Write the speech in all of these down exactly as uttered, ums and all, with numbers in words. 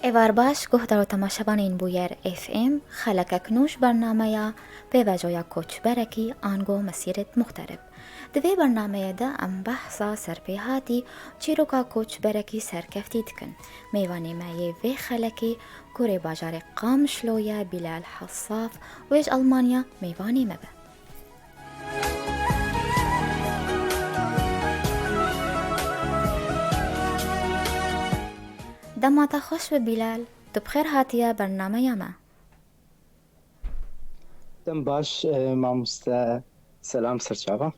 Êvar baş, guhdar û temaşevanên Bûyer F M, xelekek nû ji bernameya Pêvajoya Koçberekî ango Mesîret Muxterib. Di vê bernameyê de em behsa serpêhatî çîroka koçberekî serkeftî dikin. Mêvanê me yê vê xelekê kurê bajarê Qamişlo ye, Bîlal Hesaf, wê ji Almanya mêvanê me be. Dema te xweş be Bîlal, tu bi xêr hatiye bernameya me. Dem baş, e, mamoste. Selam serçava.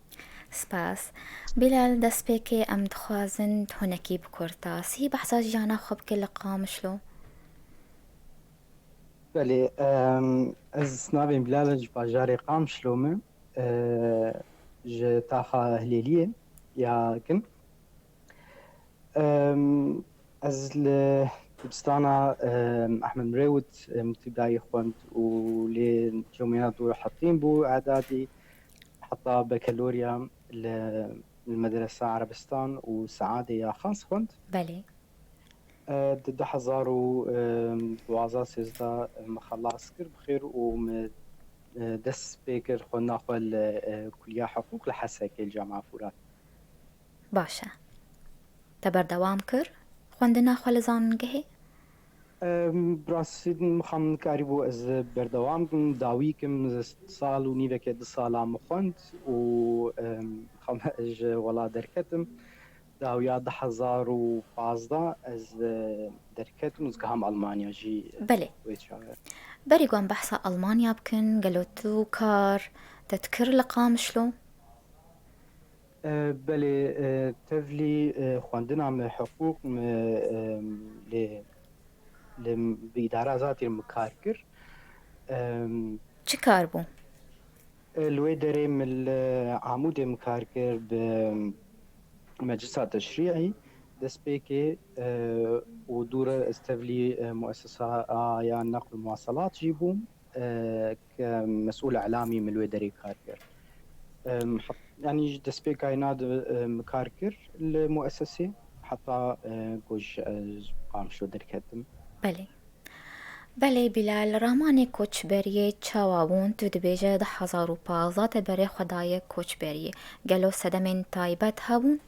Spas. Bîlal, destpêkê em dixwazin tu hinekî bi kurtasî behsa jiyana xwe bike li Qamişlo. Belê, em, ez navê Bîlal im, ji bajarê Qamişlo me, e, ji taxa Hilêliyê ya kin. Em, ez li dibistana, em, Ehmed Mirewit, em, îbtidayî xwend û lê cemiyena dûr hetîn bû, edadî, heta bekelorya li, li Medresa Erebistan û Seadê ya Xans xwend. Belê. E, di du hezar û duwazdeh sêzdeh me xelas kir bi xêr û me, e, dest pê kir xwendina xwe li, e, Kuliya Hiqûq li Hesekê li Camiya Furat. Baş e. Te berdewam kir xwendina xwe li zanîngehê? Em, bi rastî mixam nikarîbû ez berdewam kim, dawî kim, sal û nîveke du sala min xwend û, em, mixam ji welat derketim. Dawiya du hezar û pazdeh ez, e, derketim û ez giham Almanya jî, e, Belê. Wê çaxê. Berî ku em behsa Almanya bikin, gelo tu kar te dikir li Qamişlo? E, belê, e, tevlî, e, xwendina me hiqûq me, e, lê, lê bi îdara zatî me kar kir. Em, Çi kar bû? E, li wê derê min li Amûdê min kar kir bi Meclisa Teşrî'î destpêkê, e, û dû re ez tevlî, e, muessesaya neql û muwaselat jî bûm, e, ke mesûl îlamî min li wê derê kar kir. E, hat-, yanî ji destpêkayê na de, e, min kar kir li muessesê heta, e, ku ji, e, ji Qamişlo derketim. Belê. Belê Bîlal, ramanê koçberiyê çawa bûn? Tu dibêje du hezar û pazdeh te berê xwe daye koçberiyê. Gelo sedemên taybet hebûn?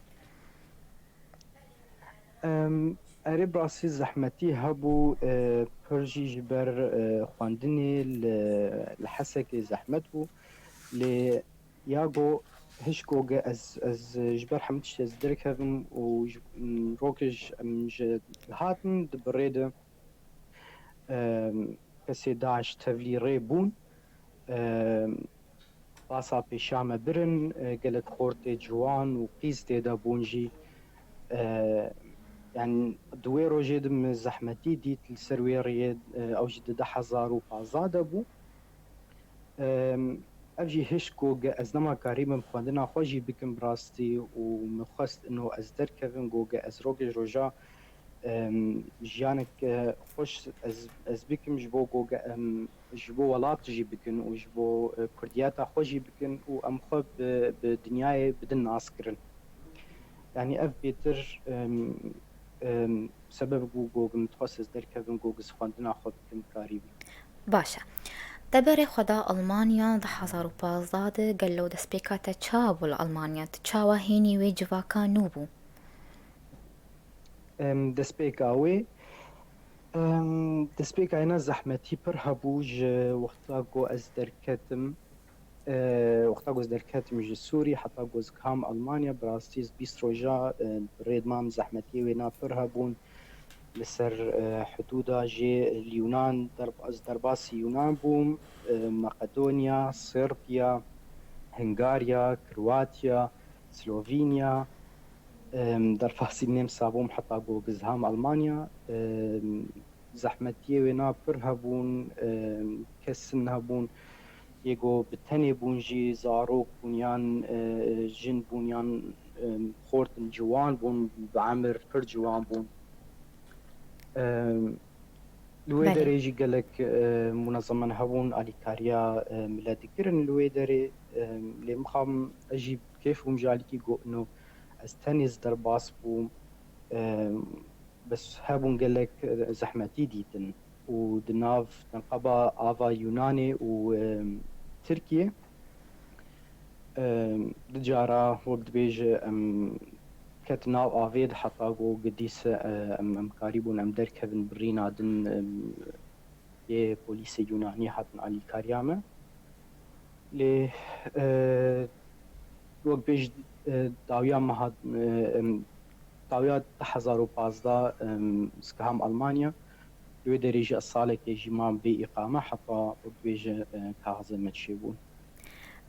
Em, erê, bi rastî zehmetî hebû, e, pir jî ji ber, e, xwendinê li, li Hesekê zehmet bû. Lê ya go hişko ge ez, ez ji ber hemû tiştê ez derkevim û ji, rokê ji, em ji hatin di bi rê de, em, kesê DAIŞ tevlî rê bûn. Em, basa pêşiya me birin, e, gelek xortê ciwan û qîz tê de bûn jî. E, yanî di wê rojê de min zehmetî dît li ser wê rêyê, e, ew jî di du hezar û pazdeh de bû. Em, ev jî hişt ku ge ez nema karîbim xwendina xwe jî bikim bi rastî û min xwest ino ez derkevim, ku ge ez rokê ji roja, em, jiyaneke xweş ez, ez bikim ji bo ku ge em ji bo welat jî bikin û ji bo, e, kurdiyeta xwe jî bikin û em xwe bi, bi dinyayê bidin nas kirin. Yanî ev bêtir, em, em, sebeb bû ku min dixwest ez derkevim, ku ez xwendina xwe bikim karîbim. Baş e. Te berê xwe da Almanya du hezar û pazdeh de, gelo destpêka te çawa bû li Almanya? Tu çawa hênî wê civaka nû bû? Em, destpêka wê, em, destpêka yena zehmetî pir hebû ji wexta ku ez derketim. E, wexta ku ez derketim ji Sûrî heta ku ez giham Almanya, bi rastî ez bîst roja, e, bi rê de mam, zehmetiyê wêna pir hebûn. Li ser, e, hidûda jê li Yûnan derb-, ez derbasî Yûnan bûm, e, Makedonya, Serbiya, Hungarya, Kroatiya, Slovenya, e, derbasî Nemsa bûm heta ku ez giham Almanya. E, zehmetiyê wêna pir hebûn, e, kesin hebûn. Yê ku bi tenê bûn jî, zarok bûn yan, e, jin bûn yan, e, xortin ciwan bûn, bi emir pir ciwan bûn. E, li wê Belê. derê jî gelek, e, munezemen hebûn, alîkariya, e, millet dikirin li wê derê. E, lê mixabin ez jî bi kêf bûm ji alîkî got, no, ez tenê ez derbas bûm. E, bes hebûn gelek, e, zehmetî dîtin û di nav tenqeba ava Yûnanê û, e, Tirkiyê, e, di cara wek dibêje em ket nav avê de heta ku gidîse, e, em, em karîbûn em derkevin birîna din, e, yê polîsê Yûnanî hatin alîkariya me. Lê, e, wek bêj, e, dawiya me hat, e, em, dawiya du hezar û pazdeh, em, ez keham Almanya. Li wê derê jî ez salekê jî mam bê îqame heta wek bêje, e, kaxizê me çêbûn.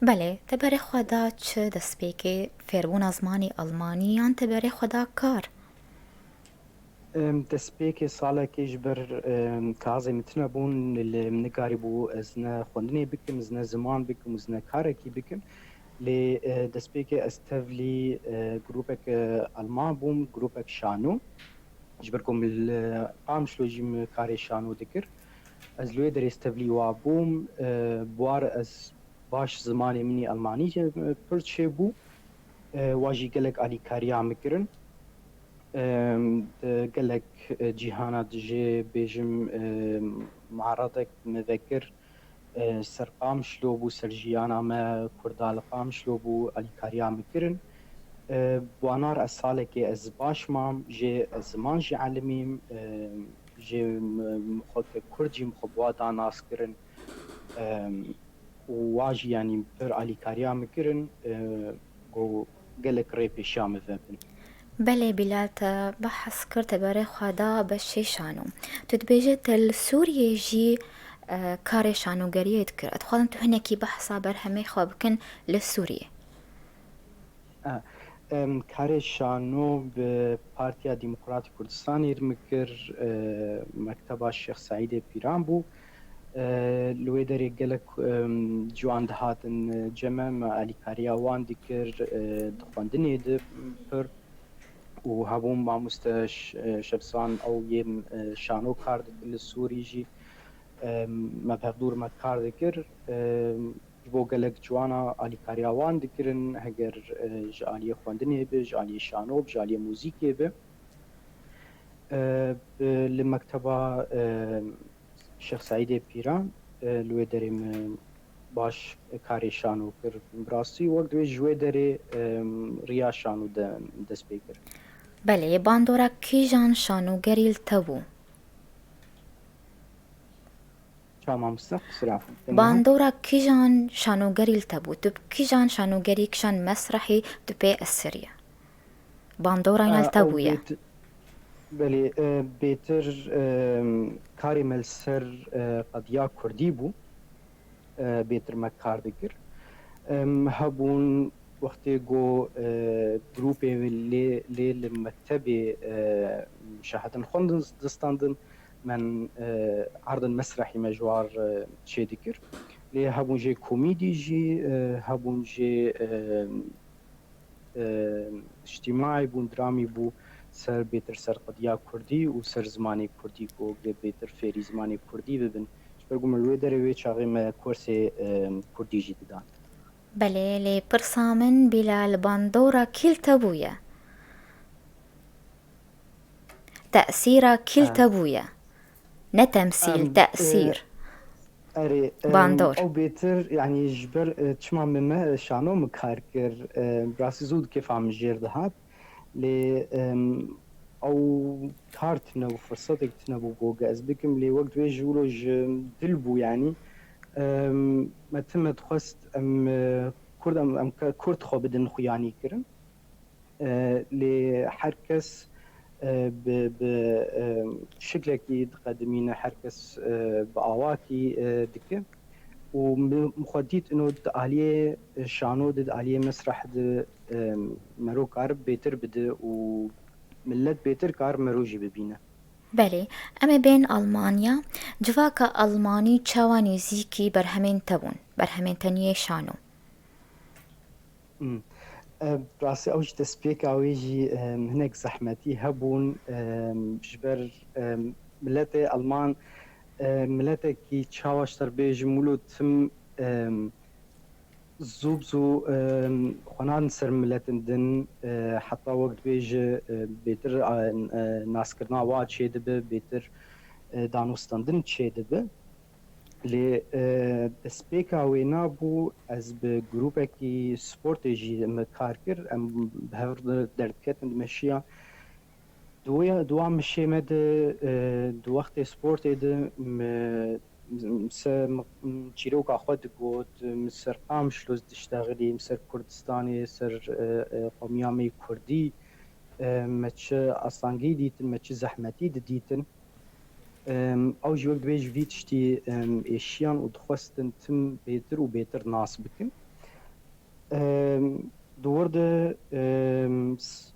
Belê, te berê xwe da çi destpêkê fêrbûna zimanê Almanî yan te berê xwe da kar? Em, destpêkê salekê ji ber, em, kaxizê min tune bûn, li min nikarîbû ez ne xwendinê bikim, ez ne ziman bikim, ez ne karekî bikim. Lê, e, destpêkê ez tevlî, e, grûpeke Alman bûm, grûpek şano. Ji ber ku min li Qamişlo jî min karê şano dikir. Ez li wê derê ez tevlî wa bûm, e, bi war ez baş zimanê min î Almanî, e, pir çêbû. E, wa jî gelek alîkariya min kirin. Em, di gelek, e, cîhana dijê bêjim, e, muaredek me vekir, e, ser Qamişlo bû, ser jiyana me Kurda li Qamişlo bû, alîkariya min kirin. E, bi wanar ez salekê ez baş mam, jê ez ziman jî elimîm, e, jê m-, m-, xwe ke Kurd jî min xwe bi wa da nas kirin. Em, û wa jî, yanî, pir alîkariya min kirin, e, ku gelek rê pêşiya min vebin. Belê Bilal, te behs kir, te berê xwe da beşê şano. Tu dibêje te li Sûriyê jî, e, karê şanogeriyê dikir. Ez dixwazim tu hinekî behsa berhemê xwe bikin li Sûriyê. E, em, karê şano bi Partiya Demokratîk Kurdistanê re min kir, e, mekteba Şêx Seîdê Pîran bû. E, li wê derê gelek, em, ciwan dihatin, e, cem me, me alîkariya wan dikir, e, di xwendinê de pir û hebûn mamoste Ş-, e, Şebsan ew yê, e, şano kar dikir li Sûrî jî, e, me bi hevdû re me kar dikir. E, ji bo gelek ciwana alîkariya wan dikirin, heger, e, ji aliyê xwendinê be, ji aliyê şano be, ji aliyê muzîkê be. E, bi, li mekteba, e, Şêx Seîdê Pîran, e, li wê derê min baş karê şano kir. Bi rastî wek divê ji wê derê, e, riya şano de dest pê kir. Belê, bandora kîjan şanogerî li te bû? Ça mamoste, qisir afû. Bandora kîjan şanogerî li te bû? Tu bi kîjan şanogerî, kîjan mesrehî tu pê esiriye? Bandora îna li te bûye? Belê, e, bêtir, e, karê me li ser, e, qediya kurdî bû. E, bêtir me kar dikir. Em, hebûn wextê ku, e, grûpê lê, lê li mektebê, e, şahidin xwendin distandin, men, e, erdin mesrehî me ji war, e, çêdikir. Lê hebûn jê komîdî jî, e, hebûn jê, e, e, îctîmaî bûn, dramî bû ser bêtir ser qediya kurdî û ser zimanê kurdî ku bê-, bêtir fêrî zimanê kurdî bibin. Ji ber ku me li wê derê wê çaxê me kursê, e, kurdî jî didan. Belê, lê pirsa min Bilal, bandora kî li te bûye? Tesîra kî li te bûye? Ne temsîl, em, e, tesîr. Erê, em, Bandor. Ew bêtir, yanî ji ber, e, çima min me, e, şano min kar kir, e, bi rastî zû di kêfa min jêr dihat. Lê, em, ew kar tune bû, firsetek tune bû ku ez bikim, lê wek divê ji wilo ji dil bû, yanî. Em, me tim me dixwest em, e, Kurd, em, em ke-, Kurd xwe bidin xuyanî kirin. E, lê her kes, e, bi, bi, e, şiklekî diqedimîne, her kes, e, bi awakî, e, dike. Û min, min xwe dît ino di aliyê şano de, di aliyê mesreh de, e, mero kar bêtir bide û millet bêtir kar mero jî bibîne. Belê, em ê bên Almanya. Civaka Almanî çawa nêzîkî berhemên te bûn, berhemên te niyê şano? Hmm. E, rastî ew jî destpêka wê jî, e, hinek zehmetî hebûn, e, ji ber, e, miletê Alman, e, miletekî çawa ji te re bêjim wilo tim, e, Zû bi zû, e, xwe nadin ser miletin din, e, heta wek dibêje, e, bêtir, e, e, naskirina wan çêdibe, bêtir, e, danûstandin çêdibe. Lê, e, destpêka wêna bû, ez bi grûpekî sportê jî me kar kir, em bi hev re derdiketin dimeşiya. Di wê, di wan meşê me de, e, di wextê sportê de me, se, çîroka xwe digot, min ser Qamişlo diştexilî, min ser Kurdistanê, ser, e, e, qewmiya me yê Kurdî, e, me çi asangî dîtin, me çi zehmetî didîtin. Em, ew jî wek dibêje vî tiştî, em, êşiyan û dixwestin tim bêtir û bêtir nas bikin. Em, di wir de, em, s-,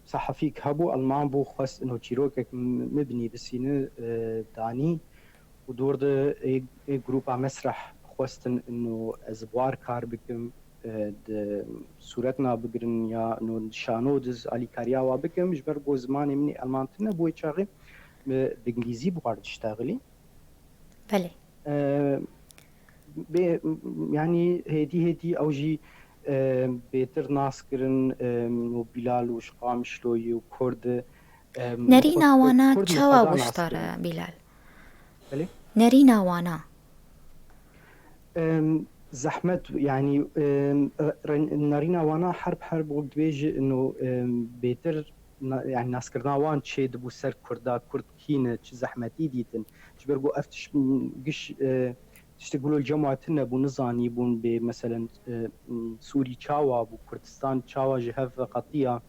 sehefîk hebû, Elman bû, xwest ino çîrokek m-, min binivîsîne, e, danî û di wir de ê, ê grûpa Mesreh xwestin ino ez bi war kar bikim, e, di sûretna bigirin ya ino şano diz alîkariya wa bikim, ji ber ku zimanê min ê Elman tune bû wê çaxê, bi, bi îngilîzî bi war diştexilî. Belê. E, bê, yanî hêdî hêdî ew jî, e, bêtir nas kirin, e, û Bîlal û ji Qamişloyê û Kurd, e, Nerîna wana Kurd çawa wiştar e, Bîlal? Belê? Nerîna wana? Em, zehmet, yanî, em, re-, re-, nerîna wana herb herb wek dibêje, ino, em, bêtir na-, yanî naskirina wan çê dibû ser Kurda, Kurd kî ne, çi zehmetî dîtin. Ji ber ku ev tişt, giş, e, tiştê ku li cem wa tune bû, nizanîbûn bê, meselen, e, Sûrî çawa bû, Kurdistan çawa ji hev veqetiya.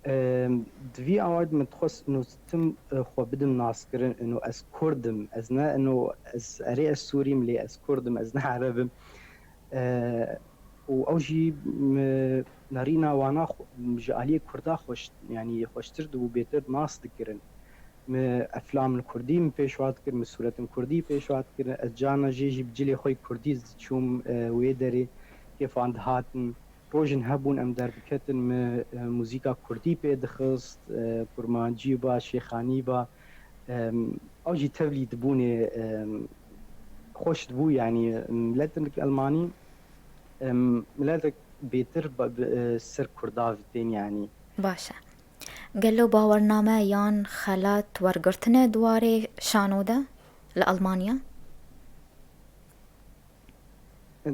Em, di vî awayî de min dixwest ino tim, e, xwe bidim naskirin, ino ez Kurd im, ez ne ino ez, erê ez Sûrî im, lê ez Kurd im, ez ne Ereb im. E, û ew jî, m-, nerîna wana xwe, ji aliyê Kurda xweş, yanî xweştir dibû, bêtir nas dikirin. Min eflam li Kurdî min pêşwa dikir, min sûretin Kurdî pêşwa dikir. Ez carna jê jî bi cilê xwe yê Kurdî diçûm, e, wê derê kêfan dihatin. Rojin hebûn em derdiketin, min, e, muzîka Kurdî pê dixist, e, kurmancî ba, şêxanî ba. Em, ew jî tevlî dibûnê, em, xweş dibû, yanî miletin Elmanî, em, miletek bêtir ba-, bi, e, ser Kurda vitên, yanî. Baş e. Gelo bawername yan xelat wergirtine di warê şano de li Elmanya?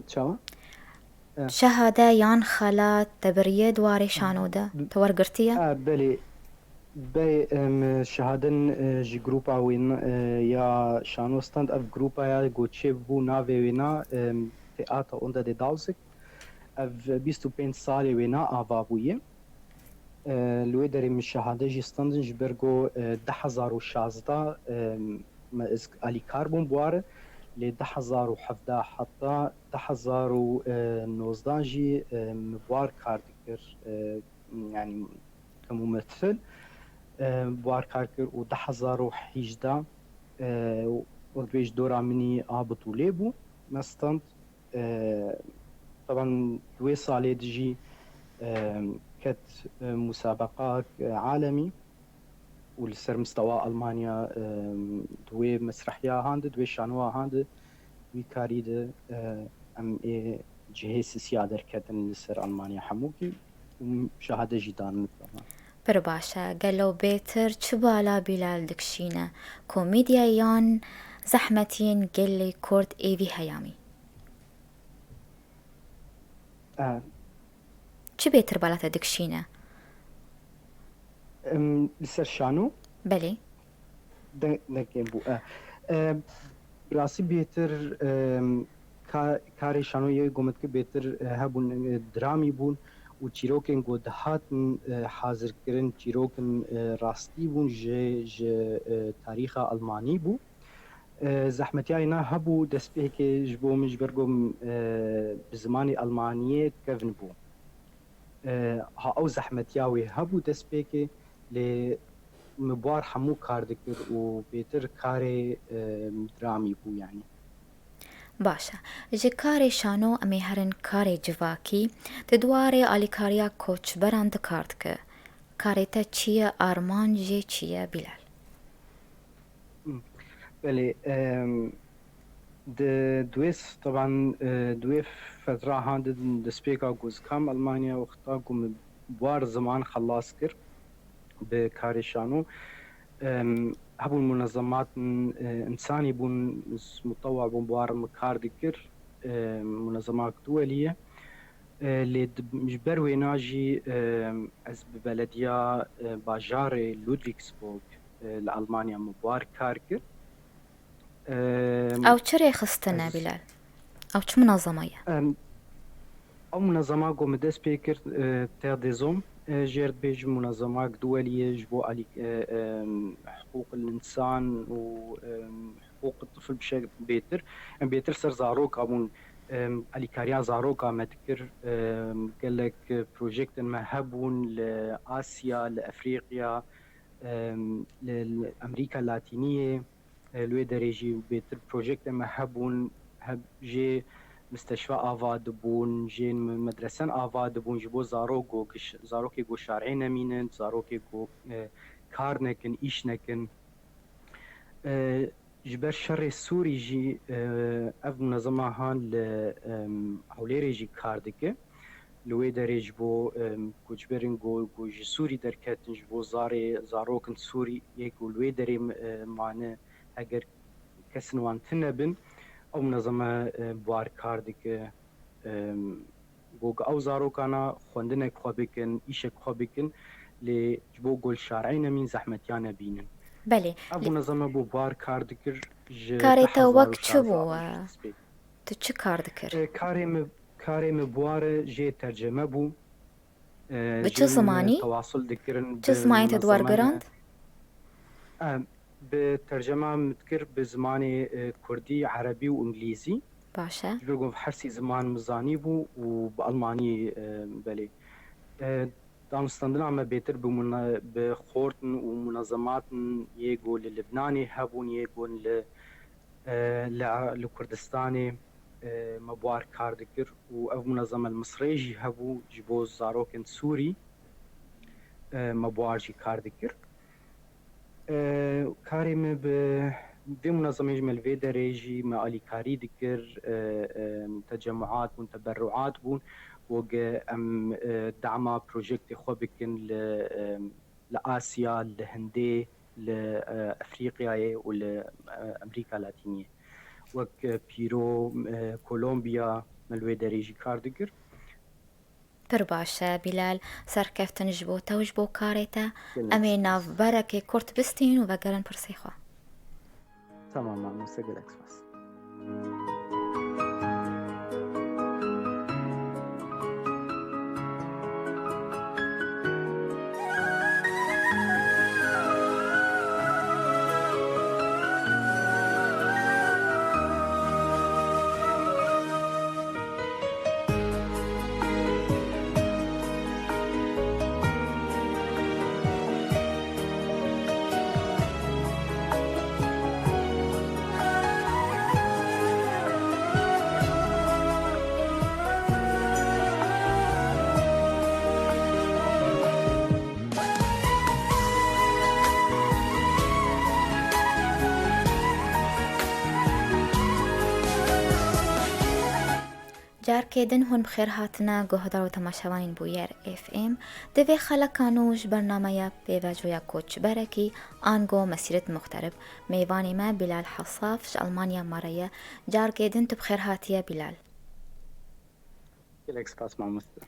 Çawa? E. Şehade yan xelat te biriye di warê şano de? Te wergirtiye? E, belê. Bey, em, şehaden, e, ji grupa wê n-, e, ya şano stand, ev grupa ya ku çêbû navê wê na, em, Teata Onda de Dausik. Ev bîst û pênc salê wê na ava bûye. E, li wê derê min şehade jî standin ji ber ku, e, du hezar û şazdeh, e, me ez alîkar bûm bi war, lê du hezar û hevdeh heta du hezar û nozdeh jî, e, min bi war kar dikir, e, yanî kemûmetil, e, bi war kar kir û du hezar û hejdeh, e, wek dibêj dora min î a bitûlê bû, me stand. E, teban di wê salê de jî, e, ket, e, musabeqak, e, alemî û li ser mistewa Almanya, e, di wê mesrehiya han de, di wê şanowa han de, wî karî de, e, em ê cihê sisiya derketin li ser Almanya hemûkî û şehade jî dan min. Pir baş e. Gelo bêtir çi bala Bîlal dikişîne? Komedya yan zehmetiyên gelê Kurd êvî heyamî? E. Çi bêtir bala te dikişîne? Em, li ser şano? Belê. De-, dengê bû, e. E, bi rastî bêtir, em, ka-, karê şano yê gometkî bêtir, e, hebûn, e, dramî bûn û çîrokên ku dihatin, e, hazirkirin, çîrokin, e, rastî bûn ji, ji, e, tarîxa Almanî bû. E, zehmetiyayê na hebû, destpêkê ji bo min, ji ber ku min, e, bi zimanê Almaniyê kevn bû. E, ha ew zehmetiya wê hebû destpêkê, lê min bi war hemû kar dikir û bêtir karê, e, dramî bû, yanî. Baş e. Ji karê şano em ê herin karê civakî, di di warê alîkariya koçberan di kar dike. Karê te çi ye, armanc jê çi ye, Bîlal? Belê, em, Di, di wê s-, teban, e, di wê fetra han di destpêka ku ez kam Almanya wexta ku min buar ziman xelas kir bi karê şano. Em, hebûn munezematên, e, însanî bûn, s-, mutewa bûn, buar min kar dikir, e, munezemak duwelî ye. E, lê di, ji ber wêna jî, e, ez bi belediya, e, bajarê Ludwigsburg, e, li Almanya min buar kar kir. E, Ew çi rêxistin e, ez Bilal? Ew çi munezema ye? Em, ew munezema ku min dest pê kir, e, Terre des Hommes, e, jê re dibêjin munezemak duwelî ye ji bo alî-, e, em, hiqûqil însan û, em, hiqûq tifl bişe bêtir. Em bêtir ser zaroka bûn, em, alîkariya zaroka me dikir, em, gelek projektên me hebûn li Asya, li Efrîqya, em, li, li Amerîka Latîniyê, e, li wê derê jî bêtir projektên me hebûn, heb-, jê misteşfa ava dibûn, jê me-, medresen ava dibûn ji bo zarok ku giş-, zarokê ku şarê nemînin, zarokê ku, e, kar nekin, îş nekin. E, ji ber şerê Sûrî jî, e, ev munezema han li, em, Hewlêrê jî kar dike. Li wê derê ji bo, em, koçberên ku, ku ji Sûrî derketin, ji bo zarê, zarokên Sûrî yê ku li wê derê, e, mane, heger kesên wan tune bin, ew munezeme, e, buar kar dike. Em, Got ku ew zarokana xwendinek xwe bikin, îşek xwe bikin, lê ji bo ku li şarê nemîn zehmetiya nebînin. Belê. Ev munezeme bû buar kar dikir ji Karê te wek çi bû? Tu çi kar dikir? E, karê min, karê min buar jê terceme bû. E, Bi çi zimanî? Tewasul dikirin. Çi zimanî te di war gerand? E, bi tercema min dikir bi zimanê, e, kurdî, erebî û îngilîzî. Baş e. Ji ber ku her sî ziman min zanîbû û bi almanî, e, belê. E, danûstandina me bêtir bi mune-, bi xortin û munezematên yê ku li Libnanê hebûn, yê ku li, e, li, li Kurdistanê, e, me buar kar dikir û ev munezeme li Misrê jî hebû ji bo zarokên Sûrî, e, me buar jî kar dikir. E, karê me bi vê munezemê jî me li vê derê jî me alîkarî dikir, e, e, tecemûat bûn, teberruat bûn, weke em, e, dama projektê xwe bikin li, e, li Asya, li Hindê, li, e, Efrîqyayê û li, e, Amerîka Latîniyê. Wek, e, Pîro, e, Kolombiya me li wê derê jî kar dikir. Pir baş e, Bilal. Serkeftin ji bo te û ji bo karê te. Gelek spas. Em ê navberekê kurt bistînin û vegerin pirsê xwe. Tamam, mamose, gelek spas. Carkê din hûn bi xêr hatine, guhdar û temaşevanên Bûyer F M. Di vê xeleka nû ji bernameya pêvajoya koçberekî, ango mesîret muxterib, mêvanê me Bilal Hesaf ji Almanya me re ye. Carkê din tu bi xêr hatiye, Bilal. Gelek spas, mamoste.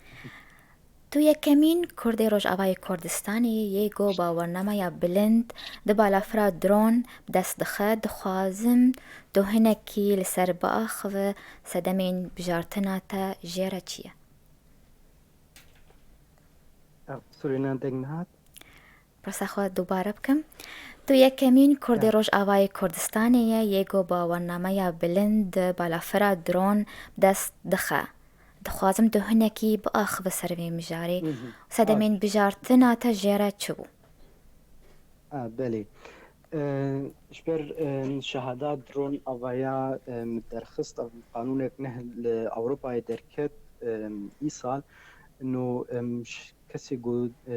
Tu yekemîn Kurdê Rojavayê Kurdistanê yê, yê ku bawernameya bilind di balafira dron bi dest dixe. Dixwazim tu hinekî li ser biaxive, sedemên bijartina te jê re çi ye? Ev, sorê nan deng nehat. Pirsa xwe dubare bikim. Tu yekemîn Kurdê Rojavayê Kurdistanê ye, yê ku bawernameya bilind di balafira dron bi dest dixe. Dixwazim tu hinekî biaxive ser vê mijarê. Mhm. Sedemên bijartina te jê re çi bû? A, belê. E, ji ber, e, şehada dron avaya, e, derxist, ev qanûnek neh li Ewropayê derket, e, îsal. No, em, ş-, kesê ku, e,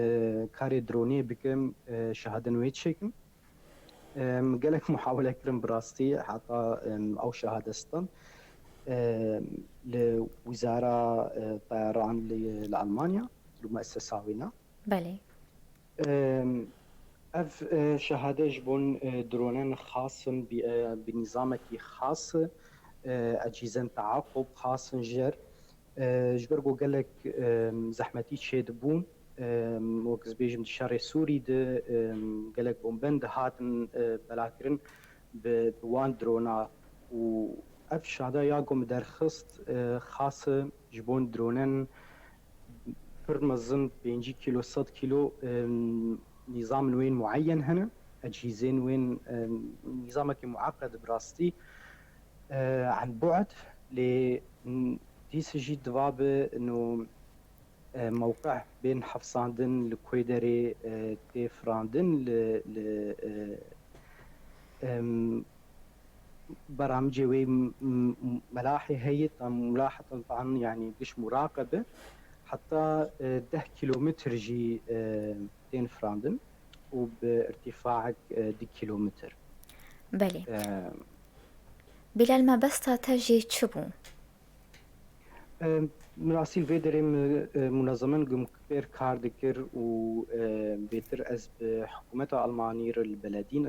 karê dronê bikim, e, şehadên wê çêkim. Em, gelek muhawele kirin bi rastî heta, em, ew şehade stan, em, li Wizara, e, Teyaran li, li Almanya, li muessesa wîna. Belê. Em, ev, e, şehade ji bon, e, dronen xas in, bi, e, bi nîzamekî xas, e, ecîzên teaqub xas in ji yer. E, ji ber ku gelek, e, zehmetî çêdibûn, e, wek ez bêjim di şerê Sûrî de, e, gelek bombên dihatin, e, belakirin bi, bi wan drona û ev şada ya ku min derxist, e, xas e ji bon dronen pir mezin pêncî kîlo, sed kîlo, e, nîzamên wên mueyen hene, ecîzên wên, e, nîzamekî mueqed bi rastî, e, an bu'd, lê, m, dîsa jî diva bi ino, e, mewqe bên hefsandin li ku derê, e, tê firandin li, li, e, em, beramicê wê m-, m-, melahê heye, tam mulaheten fan, yanî giş muraqebe, heta, e, deh kîlometr jî, e, tên firandin û bi irtîfaek, e, du kîlometr. Belê. E, Bilal, mebesta te jê çi bû? E, Min rastî li vê derê min, e, munezemen gum pêr kar dikir û, e, bêtir ez bi hikûmeta Almanî re li beledîn,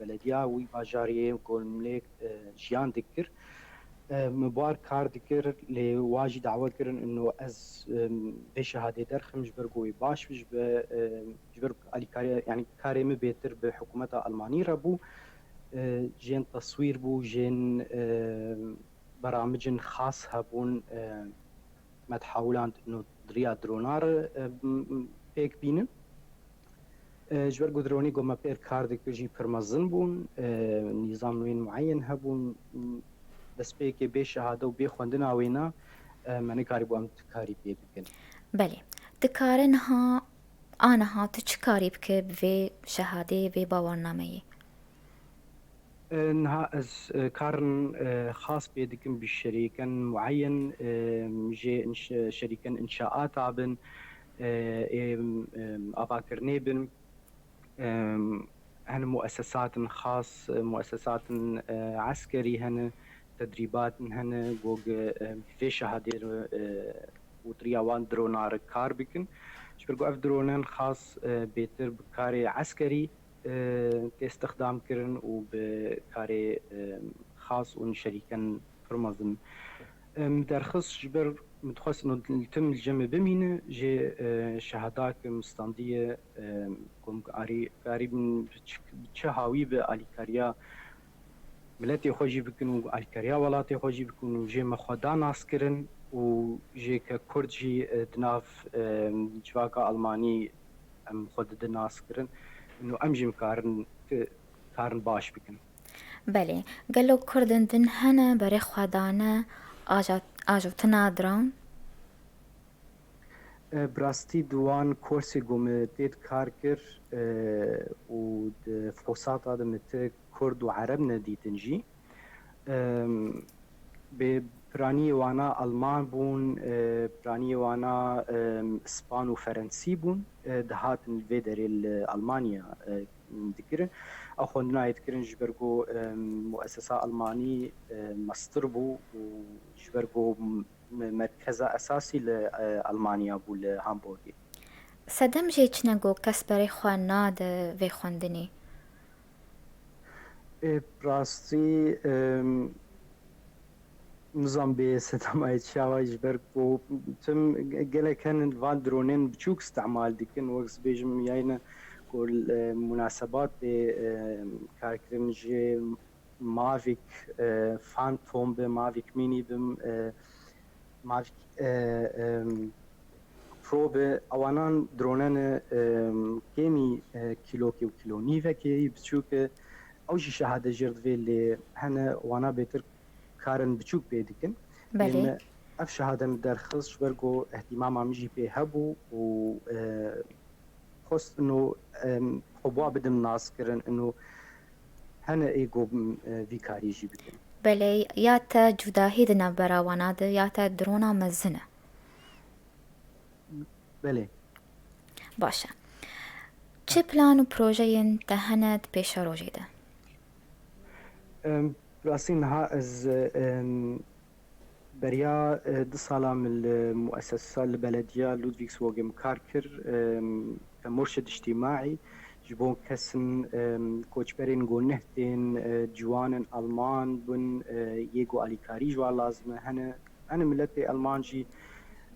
belediya wî bajarê ku min lê, e, jiyan dikir. E, min bar kar dikir, lê wa jî dawe kirin ino ez, e, vê şehadê derxim ji ber ku wê baş bi, ji be, e, ji ber alîkariya, yanî karê min bêtir bi hikûmeta Almanî re bû. E, jên teswîr bû, jên, e, beramicên xas hebûn, e, me dihewiland ino di riya drona re, e, m-, m-, pêk bînin. E, ji ber ku dronê ku me pêr kar dikir jî pir mezin bûn, e, nîzam wên mueyen hebûn, m-, destpêkê bê şehade û bê xwendina wêna, e, me nikarîbû em ti karî pê bikin. Belê. Dikare niha, a niha tu çi karî bike bi vê şehadeyê, vê bawarnameyê? E, niha ez, e, karin, e, xas pê dikim bi şerîken mueyen, e, jê inş-, şerîken înşaata bin, e, ê, e, avakirinê bin, e, hene muessesatin xas, e, muessesatin, e, eskerî hene, tedrîbatin hene, go, e, vê şehadê re, e, û di riya wan drona re kar bikin. Ji ber ku ev dronen xas, e, bêtir bi karê eskerî, e, tê stixdam kirin û bi karê, e, xas û şerîken pir mezin. E, min derxist ji ber min dixwest ino li tim li cem min bimîne, jê, e, şehada ke min standiye, e, ku min arî, karî min bi çi, bi çi hawî bi alîkariya miletê xwe jî bikin û alîkariya welatê xwe jî bikin û jê me xwe da naskirin û jê ke Kurd jî, e, di nav, e, civaka Almanî em xwe didin naskirin û em jî em karin, karin baş bikin. Belê. Gelo Kurdên din hene berê xwe dane aja-, ajotina dron? E, bi rastî di wan kursê ku min tê de kar kir, e, û di fûrsata de min ti Kurd û Ereb nedîtin jî. Em, bê piraniyê wana Alman bûn, e, piraniyê wana, em, Span û Ferensî bûn, e, dihatin li vê derê li Almanya, e, dikirin. Ew xwendina yê dikirin ji ber ku, em, muessesa Almanî, e, mestir bû û ji ber ku m-, merkeza esasî li, e, Almanya bû, li Hamburgê. Sedem jê çi ne ku kes berê xwe nade vê xwendinê? Ê, rastî, em, nizam bê sedema yê çawa ji ber ku tim gelek henin van dronên biçûk îstemal dikin, wek ez bêjim yayne ku, e, munasebatê, e, karkirin jê Mavic, e, Phantom be, Mavic Mini bim, e, Mavic, e, em, Pro be, ewanan dronene, em, kêmî, e, kîlokê û kîlo nîvekê yî biçûk e. Ew jî şehade jêr divê lê hene wana bêtir karin biçûk pê dikin. Belê. Ê me ev şehade min derxist ji ber ku ihtimama min jî pê hebû û, e, xwest ino, em, xwe ba bidim naskirin ino hene ê ku, e, vî karî jî bikin. Belê, ya te cudahî di navbera wana de, ya te drona mezin e? Belê. Baş e. Çi plan û projeyên te hene di pêşerojê de? Em, rastî niha ez, em, beriya, e, du sala min li muessesa, li belediya Ludwigsburgê min kar kir, em, ke murşid îctîmaî ji bo kesin, em, koçberên go neh tên, e, ciwanên Alman bin, e, yê go alîkarî ji wan lazim e. Hene, hene miletê Alman jî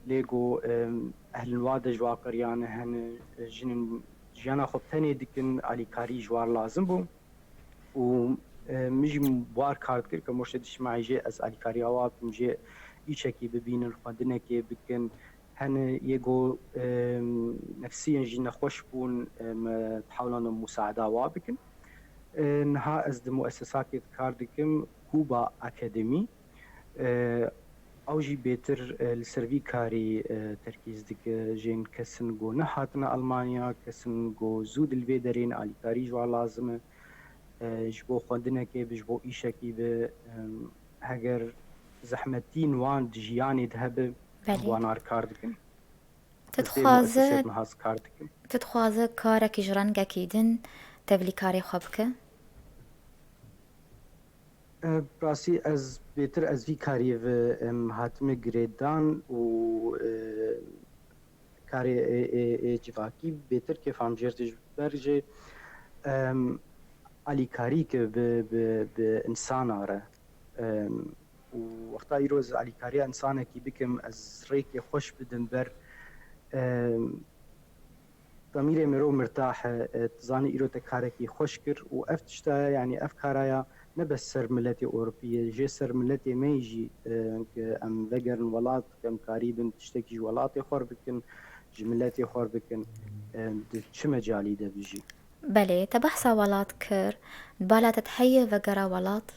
lê go, em, ehlên wa de ji wa qeriyan e, hene, e, jinên jiyana xwe bi tenê dikin, alîkarî ji wan lazim bû. Û, e, min jî war kar dikir ke murşid îctîmaî jê ez alîkariya wa bikim, jê îşekî bibînin, xwendinekê bikin. Hene yê go, e, nefsî yên jî nexweş bûn, e, me hewlan musaeda wa bikin. E, niha ez di muessesakê de kar dikim, Kuba Akademî. E, ew jî bêtir, e, li ser vî karî, e, terkîz dike. Jên kesin go nehatine Almanya, kesin go zû di li vê derê ne, alîkarî ji wan lazim e. E, ji bo xwendinekê bi, ji bo îşekî bi, em, heger zehmetiyên wan di jiyanê de hebe, Belê. Wan ar kar dikin. Tu Ez dê dixwaze, muessesê niha kar dikim. Tu dixwaze karekî ji rengekî din tevlîkarê xwe bike? E, rastî ez bêtir ez vî karî ve, em, hatime girêdan û, e, karê ê, ê, ê civakî bêtir kêfam jêr tê ji ber jê, em, alîkarî ke bi, bi, bi insana re, em, û wexta îro ez alîkariya insanekî bikim, ez rêkê xweş bidim ber, em, Demîrê mirov mirtah e, e, tu zanî îro te karekî xweş kir û ev tişta ye, yanî ev kara ya ne bes ser miletê Ewropî ye, jê ser miletê me yî jî, e, ke em vegerin welat, ke em karîbin tiştekî ji welatê xwe re bikin, ji miletê xwe re bikin, e, di çi mecalî de bijî. Belê, te behsa welat kir, di bala te de heye vegera welat?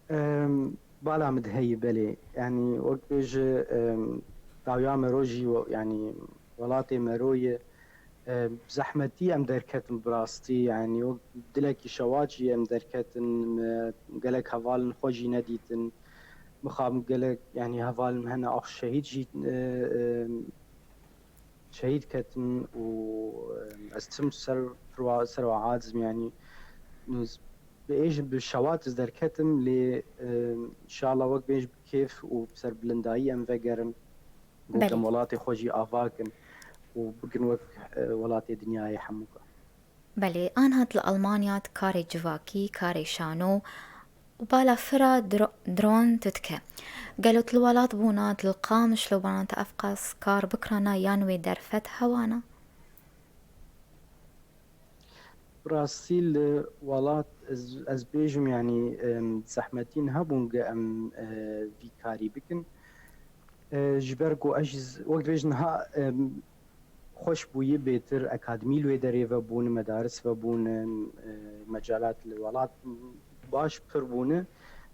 Em, bala min de heye, belê. Yanî, wek bêje, em, dawiya mero jî, we-, yanî, welatê mero ye. Em, zehmetî em derketin bi rastî, yanî, wek dilekî şewa jî em derketin, me gelek hevalên xwe jî nedîtin. Mixabin gelek, yanî, hevalên me hene ax şehîd jî, e, em, şehîd ketin û, em, ez tim ser firwa-, serwa aciz im, yanî, nûz-, bi êj bi şewat ez derketim, lê, em, înşallah wek bêj bi kêf û bi serbilindayî em vegerin. Belê. Got em welatê xwe jî ava kin û bikin wek, e, welatê dinyayê hemûka. Belê, an hat li Almanya tu karê civakî, karê şano û bala fira dro-, dron tu dike. Gelo tu li welat bûna, tu li Qamişlo bûna, tu ev qas kar bikirana yan wê derfet hewana? Bi rastî li welat ez, ez bêjim, yanî, em, zehmetîn hebûn ge em, e, vî karî bikin. E, ji ber ku ez jî z-, wek dibêjin niha, em, xweş bûyî bêtir akademî li wê derê vebûn, medaris vebûn, e, mecalat li welat baş pir bûne.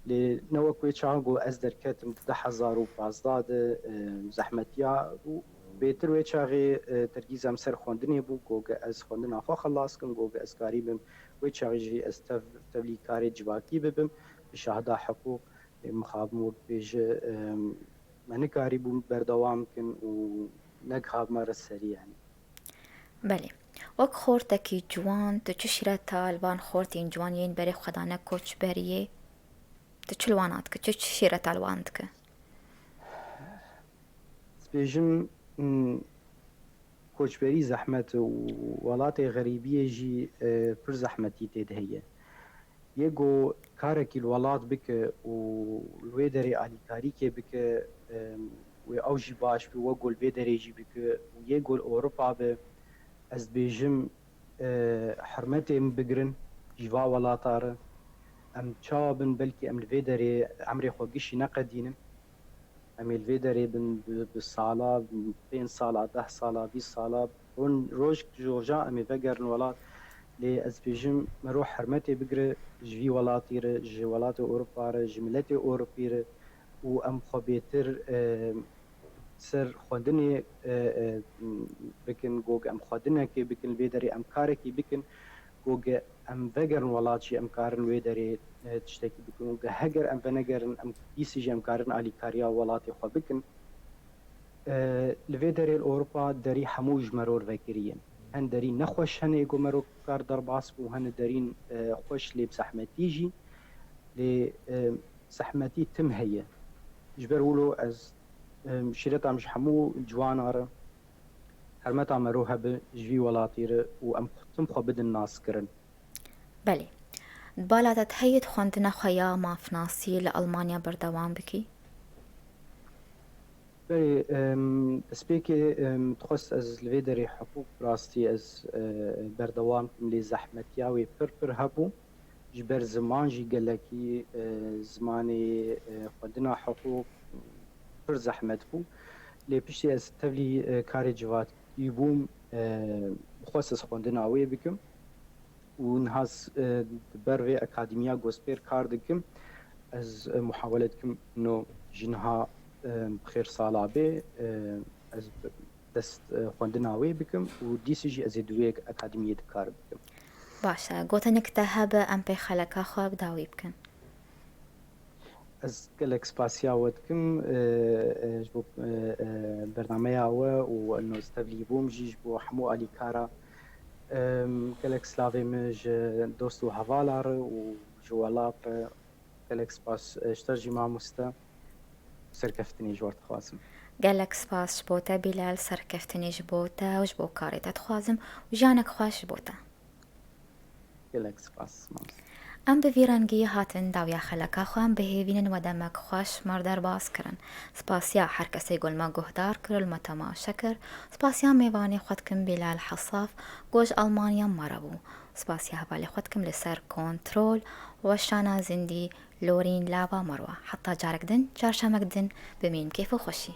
Lê ne wek wê çaxê ku ez derketim di du hezar û pazdeh de, e, zehmetiya û bêtir wê çaxê, e, terkîza min ser xwendinê bû, ku ge ez xwendina xwe xelas kim, ku ge ez karîbim wê çaxê jî ez tev-, tevlîkarê civakî bibim, bi şahda hiqûq, e, mixabin wek bêje, e, me nikarîbû berdewam kin û negihabime re serî, yanî. Belê. Wek xortekî ciwan, tu çi şîreta li van xortên ciwan yên berê xwe dane koçberiyê? Tu çi li wan dike? Çi, çi şîreta li wan dike? Dibêjim, hmm, koçberî zehmet e û welatê xerîbiyê jî, e, pir zehmetî tê de heye. Yê ku karekî li welat bike û li wê derê alîkarîkê bike, em, wê ew jî baş be, wek ku li vê derê jî bike û yê ku li Ewropa be, ez dibêjim, e, hurmetê min bigirin ji va welata re. Em çawa bin, belkî em li vê derê emrê xwe gişî neqedînin. Em ê li vê derê bin bi, bi sala, bi pênc sala, deh sala, bîst sala, ron-, roj ji roja em ê vegerin welat. Lê ez dibêjim, mero hurmetê bigire ji vî welatî re, ji welatê Ewropa re, ji miletê Ewropî re û em xwe bêtir, e, ser xwendinê, e, e, bikin, got em xwendinekê bikin, li vê derê em karekî bikin, got em vegerin welat jî em karin wê derê, e, tiştekî bikin û heger em venegerin, em dîsî jî em karin alîkariya welatê xwe bikin. E, li vê derê li Ewropa derî hemû ji mero re vekirî ye. Hin derî nexweş hene ê ku mero kar derbas bû, hene derîn e, xweş lê bi zehmetî jî. Lê e, zehmetî tim heye. Ji ber wilo ez e, şîreta min ji hemû ciwana re, hermeta mero hebe ji vî welatî re û em tim xwe bidin naskirin. Belê. Di bala te heye tu xwendina xwe ya mafnasî li Almanya berdewam bikî? Belê, em, destpêkê em, dixwest ez li vê derê hiqûq, bi rastî ez e, berdewam kim, lê zehmetiya wê pir pir hebû. Ji ber ziman jî gelekî e, zimanê e, xwendina hiqûq pir zehmet bû. Lê piştî ez tevlî e, karê civatî bûm, e, dixwest ez xwendina wê bikim. Û niha ez, e, di ber vê akademiya Gospêr kar dikim. Ez e, muhawele dikim no ji niha e, bi xêr sala bê e, ez dest e, xwendina wê bikim û dîsî jî ez ê di wê akademiyê de kar bikim. Baş e, gotinek te hebe em pê xeleka xwe bi dawî bikin. Ez gelek spasiya we dikim e, e, ji bo e, e, bernameya we û eno ez tevlî bûm jî ji bo hemû alîkara. Em, gelek silavê min ji dost û hevala re û ji welat re. Gelek spas e, ji te jî mamoste. Serkeftinê ji we re dixwazim. Gelek spas ji bo te Bilal, serkeftinê ji bo te û ji bo karê te dixwazim û jiyanek xweş ji bo te. Gelek spas mamoste. Em bi vî rengî hatin dawiya xeleka xwe, em bihêvînin we demek xweş me re derbas kirin. Spasiya her kesê ku li me guhdar kir û li me temaşe kir. Spasiya mêvanê xwe dikim Bilal Hesaf, ku ji Almanya me re bû. Spasiya hevalê xwe dikim li ser kontrol, weşana zindî, Lorîn Lava Merwa. Heta carek din, çarşemek din, bimînin kêf û xweşî.